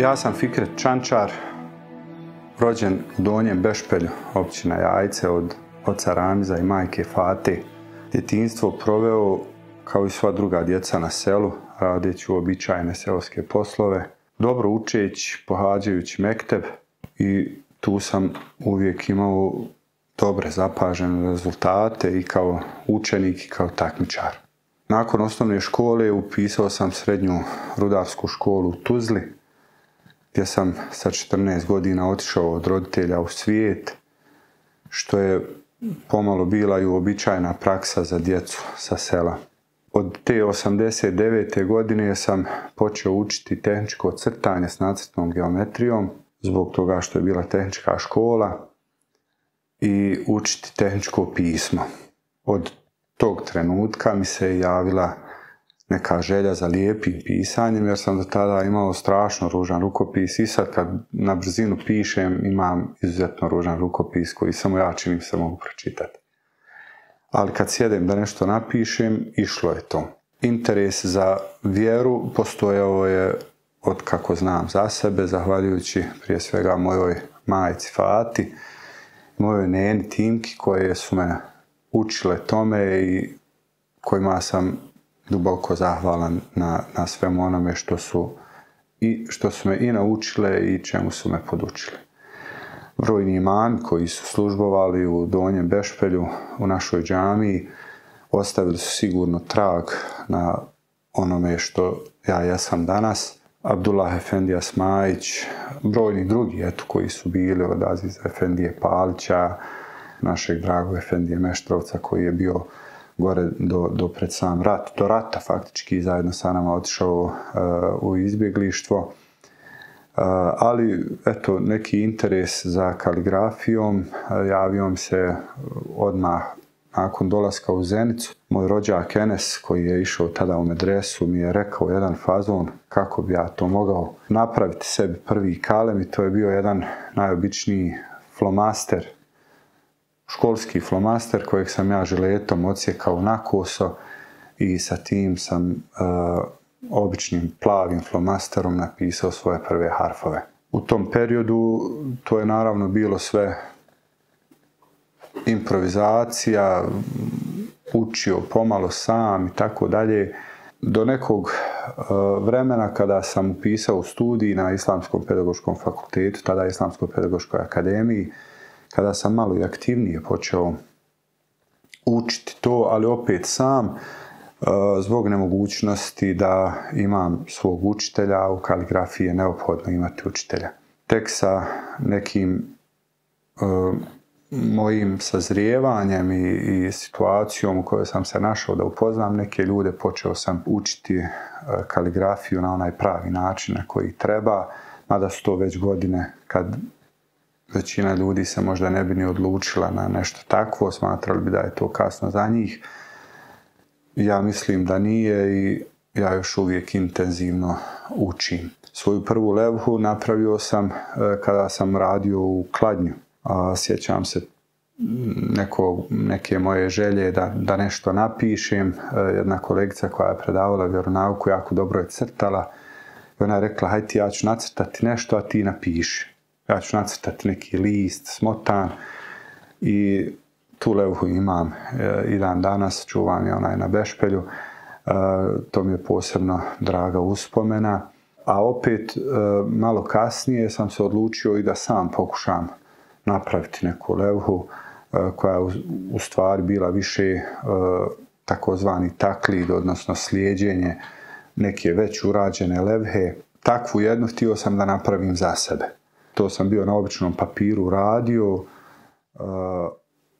Ja sam Fikret Čančar, rođen u Donjem Bešpelju, općina Jajce, od oca Ramiza i majke Fate. Djetinjstvo proveo kao i sva druga djeca na selu, radeći uobičajene seoske poslove, dobro učeći, pohađajući mekteb, i tu sam uvijek imao dobre zapažene rezultate i kao učenik i kao takmičar. Nakon osnovne škole upisao sam srednju rudarsku školu u Tuzli, gdje sam sa 14 godina otišao od roditelja u svijet, što je pomalo bila i uobičajena praksa za djecu sa sela. Od te 89. godine sam počeo učiti tehničko crtanje s nacrtnom geometrijom, zbog toga što je bila tehnička škola, i učiti tehničko pismo. Od tog trenutka mi se javila neka želja za lijepim pisanjem, jer sam do tada imao strašno ružan rukopis i sad kad na brzinu pišem imam izuzetno ružan rukopis koji samo ja čini se mogu pročitati. Ali kad sjedem da nešto napišem, išlo je to. Interes za vjeru postojao je od kako znam za sebe, zahvaljujući prije svega mojoj majci Fati, mojoj neni Timki, koje su me učile tome i kojima sam duboko zahvalan na svemu onome što su me i naučile i čemu su me podučile. Brojni imami koji su službovali u Donjem Bešpelju u našoj džamiji ostavili su sigurno trag na onome što ja jesam danas. Abdullah Efendija Smajić, brojni drugi koji su bili, od Aziza Efendije Palića, našeg dragog Efendije Meštrovca koji je bio gore do pred sam rat, do rata faktički zajedno sa nama otišao u izbjeglištvo. Ali eto, neki interes za kaligrafijom javio mi se odmah nakon dolaska u Zenicu. Moj rođak Enes, koji je išao tada u medresu, mi je rekao jedan fazon kako bi ja to mogao napraviti sebi prvi kalem, i to je bio jedan najobičniji flomaster, školski flomaster kojeg sam ja žiletom odsjekao na koso i sa tim sam običnim plavim flomasterom napisao svoje prve harfove. U tom periodu to je naravno bilo sve improvizacija, učio pomalo sam i tako dalje. Do nekog vremena kada sam upisao studij na Islamskom pedagoškom fakultetu, tada Islamskoj pedagoškoj akademiji, kada sam malo i aktivnije počeo učiti to, ali opet sam, zbog nemogućnosti da imam svog učitelja, u kaligrafiji je neophodno imati učitelja. Tek sa nekim mojim sazrijevanjem i situacijom u kojoj sam se našao da upoznam neke ljude, počeo sam učiti kaligrafiju na onaj pravi način na koji treba, mada su to već godine kad većina ljudi se možda ne bi ni odlučila na nešto takvo, smatrali bi da je to kasno za njih. Ja mislim da nije i ja još uvijek intenzivno učim. Svoju prvu levhu napravio sam kada sam radio u Kladnju. Sjećam se neke moje želje da nešto napišem. Jedna kolegica koja je predavala vjeronauku jako dobro je crtala. I ona je rekla, hajde ja ću nacrtati nešto, a ti napiši. Ja ću nacrtati neki list, smotan, i tu levhu imam i dan danas, čuvam je onaj na Bešpelju. To mi je posebno draga uspomena. A opet, malo kasnije sam se odlučio i da sam pokušam napraviti neku levhu koja je u stvari bila više takozvani taklid, odnosno slijeđenje neke već urađene levhe. Takvu jednu htio sam da napravim za sebe. To sam bio na običnom papiru radio,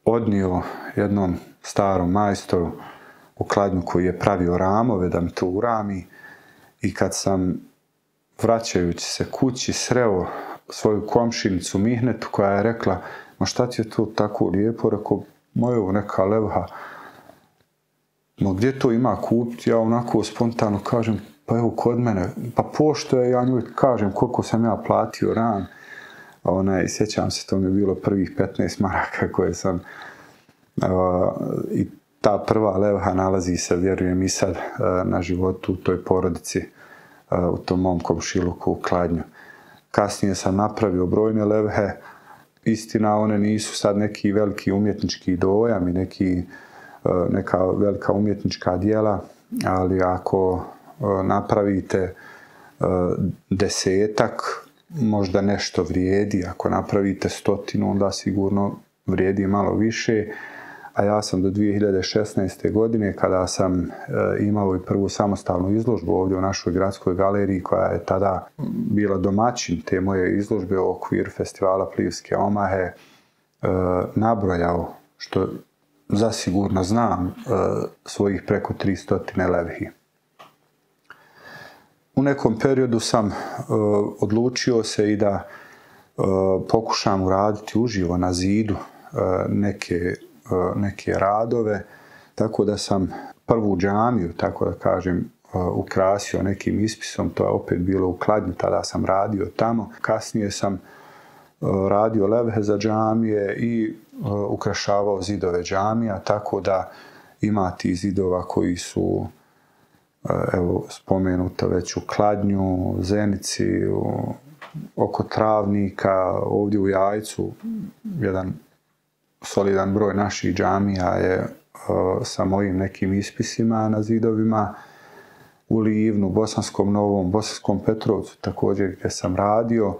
odnio jednom starom majstoru u Kladnju koji je pravio ramove da mi to urami, i kad sam vraćajući se kući sreo svoju komšinicu Mihnetu koja je rekla, ma šta ti je to tako lijepo, rekao, moja neka levha, ma gdje to ima kupiti? Ja onako spontano kažem, pa evo kod mene, pa pošto je, ja njoj kažem koliko sam ja platio ran. Sjećam se, to mi je bilo prvih 15 maraka koje sam, i ta prva levha nalazi se, vjerujem i sad, na životu u toj porodici, u tom mom komšiluku u Kladnju. Kasnije sam napravio brojne levhe. Istina, one nisu sad neki veliki umjetnički dojam i neka velika umjetnička djela, ali ako napravite 10, možda nešto vrijedi. Ako napravite 100, onda sigurno vrijedi malo više. A ja sam do 2016. godine, kada sam imao i prvu samostalnu izložbu ovdje u našoj gradskoj galeriji, koja je tada bila domaćin te moje izložbe u okviru festivala Plivske omahe, nabrojao, što zasigurno znam, svojih preko 300 levhi. U nekom periodu sam odlučio se i da pokušam uraditi uživo na zidu neke radove, tako da sam prvu džamiju, tako da kažem, ukrasio nekim ispisom. To je opet bilo u Kladnju, tada sam radio tamo. Kasnije sam radio levhe za džamije i ukrašavao zidove džamija, tako da ima tih zidova koji su, evo, spomenuto već u Kladnju, Zenici, oko Travnika, ovdje u Jajcu. Jedan solidan broj naših džamija je sa mojim nekim ispisima na zidovima. U Livnu, Bosanskom Novom, Bosanskom Petrovcu također, gdje sam radio.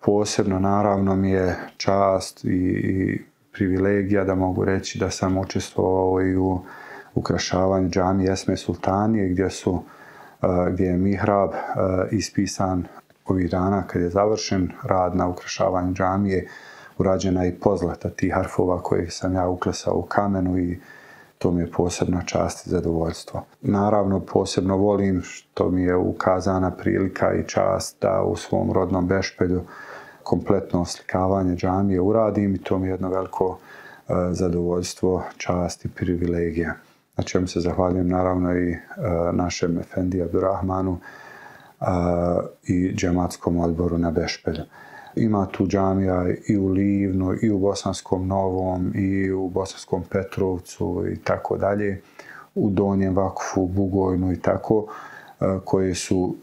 Posebno naravno mi je čast i privilegija da mogu reći da sam učestvovao i u ukrašavanju džamije Esme Sultanije, gdje je mihrab ispisan ovih dana kad je završen rad na ukrašavanju džamije. Urađena i pozlata tih harfova koje sam ja uklesao u kamenu i to mi je posebna čast i zadovoljstvo. Naravno, posebno volim što mi je ukazana prilika i čast da u svom rodnom Bešpelju kompletno oslikavanje džamije uradim i to mi je jedno veliko zadovoljstvo, čast i privilegija. Na čemu se zahvaljujem naravno i našem efendi Abdurrahmanu i džematskom odboru na Bešpelju. Ima tu džamija i u Livnu, i u Bosanskom Novom, i u Bosanskom Petrovcu i tako dalje, u Donjem Vakfu, Bugojnu i tako, koje su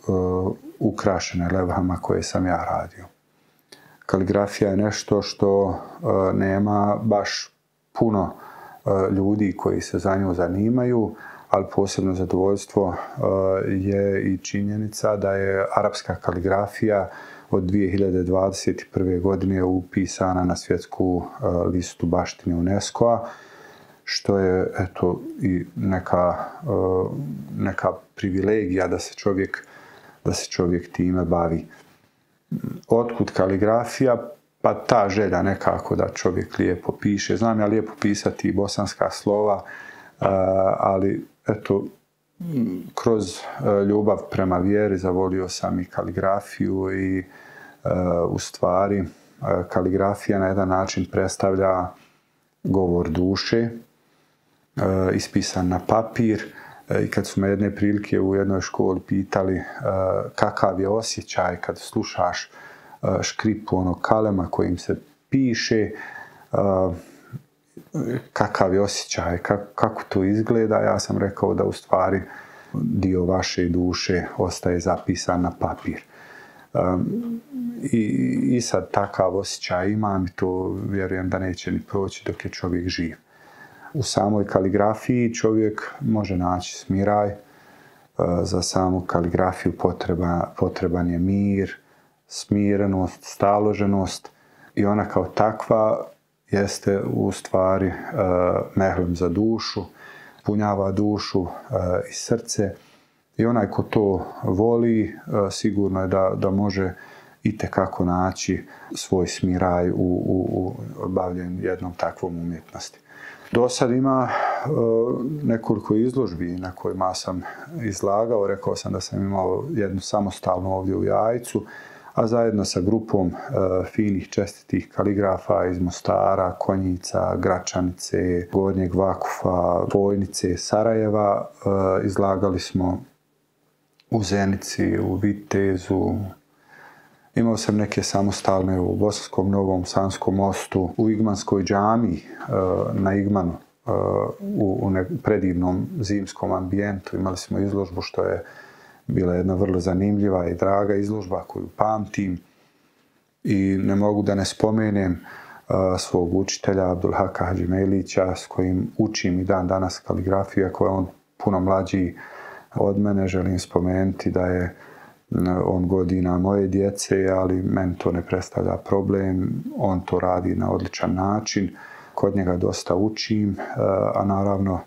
ukrašene levhama koje sam ja radio. Kaligrafija je nešto što nema baš puno ljudi koji se za nju zanimaju, ali posebno zadovoljstvo je i činjenica da je arapska kaligrafija od 2021. godine upisana na svjetsku listu baštine UNESCO-a, što je eto i neka privilegija da se čovjek time bavi. Otkud kaligrafija? Pa ta želja nekako da čovjek lijepo piše. Znam ja lijepo pisati i bosanska slova, ali eto, kroz ljubav prema vjeri zavolio sam i kaligrafiju i u stvari kaligrafija na jedan način predstavlja govor duše, ispisan na papir. I kad su me jedne prilike u jednoj školi pitali kakav je osjećaj kad slušaš škripu onog kalema kojim se piše, kakav je osjećaj, kako to izgleda, ja sam rekao da u stvari dio vaše duše ostaje zapisan na papir. I sad takav osjećaj imam i to vjerujem da neće ni proći dok je čovjek živ. U samoj kaligrafiji čovjek može naći smiraj. Za samu kaligrafiju potreban je mir, smirenost, staloženost i ona kao takva jeste u stvari mehlem za dušu, punjava dušu i srce. I onaj ko to voli, sigurno je da može itekako naći svoj smiraj u bavljenju jednom takvom umjetnosti. Do sad ima nekoliko izložbi na kojima sam izlagao. Rekao sam da sam imao jednu samostalnu ovdje u Jajcu, a zajedno sa grupom finih, čestitih kaligrafa iz Mostara, Konjica, Gračanice, Gornjeg Vakufa, Vojnice, Sarajeva. Izlagali smo u Zenici, u Vitezu. Imao sam neke samostalne u Bosanskom Novom, Sanskom mostu, u Igmanskoj džamiji, na Igmanu, u predivnom zimskom ambijentu. Imali smo izložbu što je bila jedna vrlo zanimljiva i draga izložba koju pamtim i ne mogu da ne spomenem svog učitelja Abdulhaka Hadžimelića s kojim učim i dan danas kaligrafiju, iako je on puno mlađi od mene. Želim spomenuti da je on godina moje djece, ali meni to ne predstavlja problem. On to radi na odličan način. Kod njega dosta učim, a naravno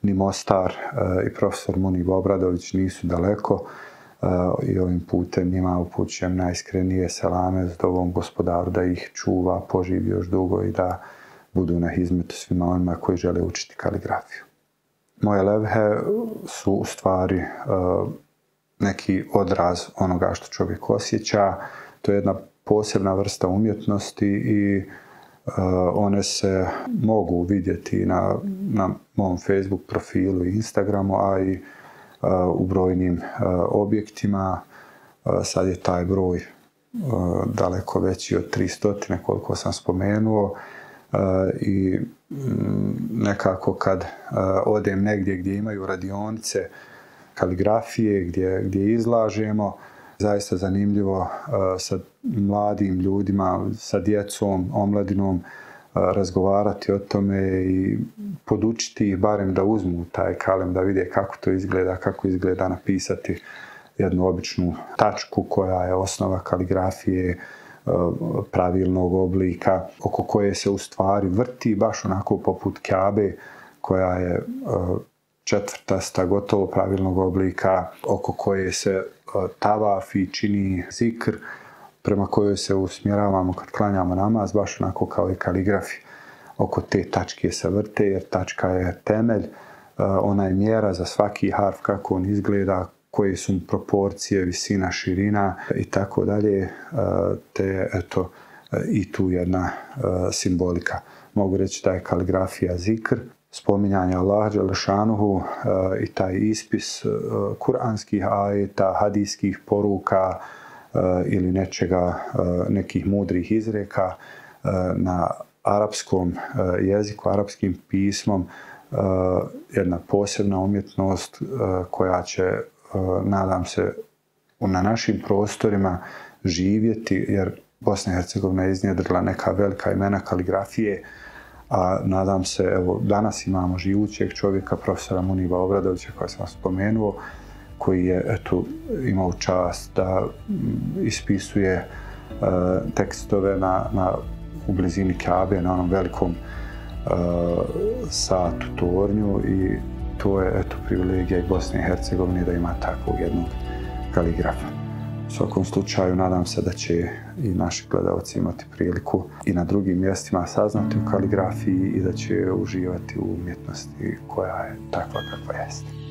ni Mostar i profesor Munib Obradović nisu daleko i ovim putem njima upućujem najiskrenije selame s dovom Gospodaru da ih čuva, poživi još dugo i da budu na hizmetu svima onima koji žele učiti kaligrafiju. Moje levhe su u stvari neki odraz onoga što čovjek osjeća. To je jedna posebna vrsta umjetnosti i one se mogu vidjeti na mom Facebook profilu i Instagramu, a i u brojnim objektima. Sad je taj broj daleko veći od 300, koliko sam spomenuo. I nekako kad odem negdje gdje imaju radionice kaligrafije, gdje izlažemo, zaista zanimljivo sa mladim ljudima, sa djecom, omladinom razgovarati o tome i podučiti ih barem da uzmu taj kalem, da vide kako to izgleda, kako izgleda napisati jednu običnu tačku koja je osnova kaligrafije, pravilnog oblika, oko koje se u stvari vrti baš onako poput Kjabe, koja je četvrtasta, gotovo pravilnog oblika, oko koje se tavaf i čini zikr, prema kojoj se usmjeravamo kad klanjamo namaz, baš onako kao i kaligrafi. Oko te tačke se vrte, jer tačka je temelj, ona je mjera za svaki harf, kako on izgleda, koje su mu proporcije, visina, širina i tako dalje, te eto i tu jedna simbolika. Mogu reći da je kaligrafija zikr, spominjanje Allaha dželešanuhu i taj ispis kuranskih ajeta, hadijskih poruka ili nekih mudrih izreka na arapskom jeziku, arapskim pismom, jedna posebna umjetnost koja će, nadam se, na našim prostorima živjeti, jer Bosna i Hercegovina je iznjedrila neka velika imena kaligrafije, a nadam se, evo, danas imamo živućeg čovjeka, profesora Muniba Obradovića, koja sam spomenuo, koji je, eto, imao čast da ispisuje tekstove u blizini Kjabe, na onom velikom satu tornju, i to je, eto, privilegija i Bosne i Hercegovine da ima takvog jednog kaligrafa. U svakom slučaju, nadam se da će i naši gledalci imati priliku i na drugim mjestima saznati u kaligrafiji i da će uživati u umjetnosti koja je takva kakva jeste.